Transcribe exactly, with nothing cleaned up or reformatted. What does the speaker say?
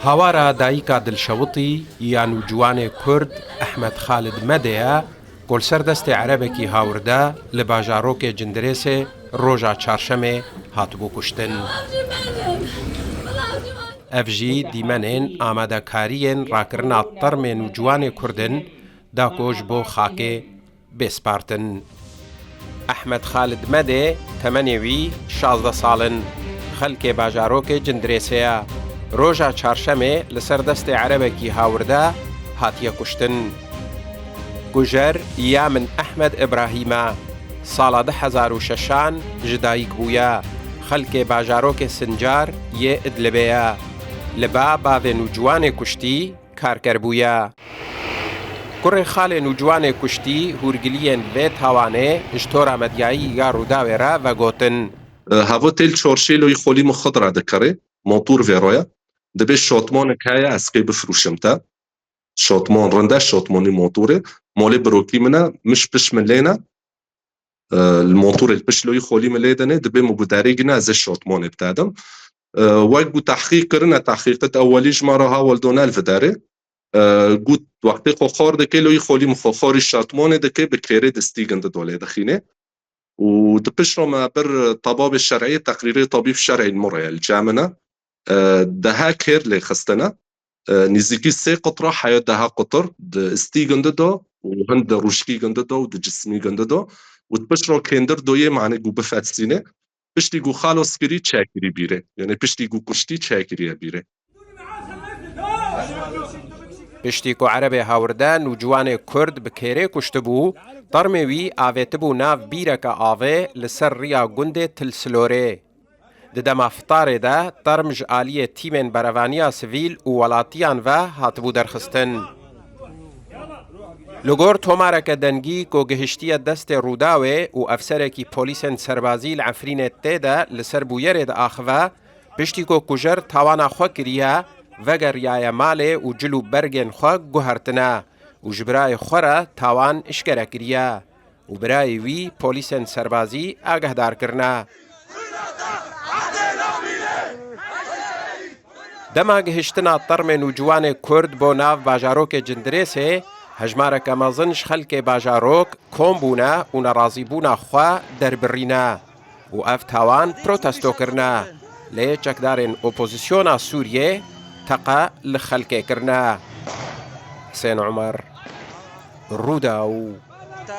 Hawara dayika dilşewitî ya nûciwanê Kurd Ehmed Xalid Mede ye, ku li ser destê erebekî hawirde li bajarokê Cindirêsê roja çarşemê hatibû kuştin. Ev jî dîmenên amadekariyên rakirina termê nûciwanê Kurd in, da ku ji bo xakê bê spartin. Ehmed Xalid Medê temenê wî şazdeh sal in. Xelkê bajarokê Cindirêsê ye. Roja çarşemê li ser destê erebekî hawirde hatiye kuştin. Kujer ya min Ehmed Ibrahîm e. Sala du hezar û şeşan ji dayik bûye. Xelkê bajarokê Sincar yê Idlibê ye. Li ba bavê nûciwanê kuştî karker bûye. Kurê xalê nûciwanê kuştî hûrgiliyên vê tawanê ji tora medyayî ya Rûdawê re vegotin. Havo têl çorşê loyî xolî min xwe dira dikerê, motor vê roya. Dibê şotmonek heye ez kê bifrûşim te. Şotmon rinde, şotmonî motorê. Molê birokî min e, min ji pişt min lê ne. E, li motorê li pişt loyî xolî min lê denê, dibê min guderê gine ez ê şotmonê bi te dim. E, wek ku tehqîq kirine, tehqîqet ewwelî ji me re hawil done li viderê. E, got wextê xwe xor dike loyî xolî min xwe xorî şotmonê dike bi kêrê distî gindi do lê dixînê. Û di pişt re me bir tababê şer'î, teqrîrê tabîb şer'î li min re ye, li cem min e. E, dehe kêr lê xistine. E, nîzîkî sê qitra heya deha qutir di istî gindi de û hin di rûşkî gindi de û di cismî gindi de û di pişt re kêndir doyê manê ku bifetsîne. Piştî ku xalos kirî çekirî bîrê. Yanî piştî ku kuştî çekiriye bîrê. Piştî ku erebê hawirde nûciwanê Kurd bi kêrê kuştibû, termê wî avêtibû nav bîreke avê li ser riya gundê Til Silorê. Di dema fitarê de term ji aliyê tîmên berevaniya sivîl û welatiyan ve hatibû derxistin. Li gor tomareke dengî ku gihiştiye destê Rûdawê û efserekî polîsên serbazî li Efrînê tê de li ser bûyerê diaxive, piştî ku kujer tawana xwe kiriye, vegeriyaye malê û cil û bergên xwe guhertine û ji birayê xwe re tawan işkere kiriye û birayê wî polîsên serbazî agehdar kirine. Dema gihiştina termên û ciwanê Kurd bo nav bajarokê Cindirêsê, hejmareke mezin ji xelkê bajarok kom bûne û nerazîbûna xwe derbirîne û ev tawan protesto kirine. Lê çekdarên opozisyona Sûriyê teqe li xelkê kirine. Hisên Umer, Rûdaw.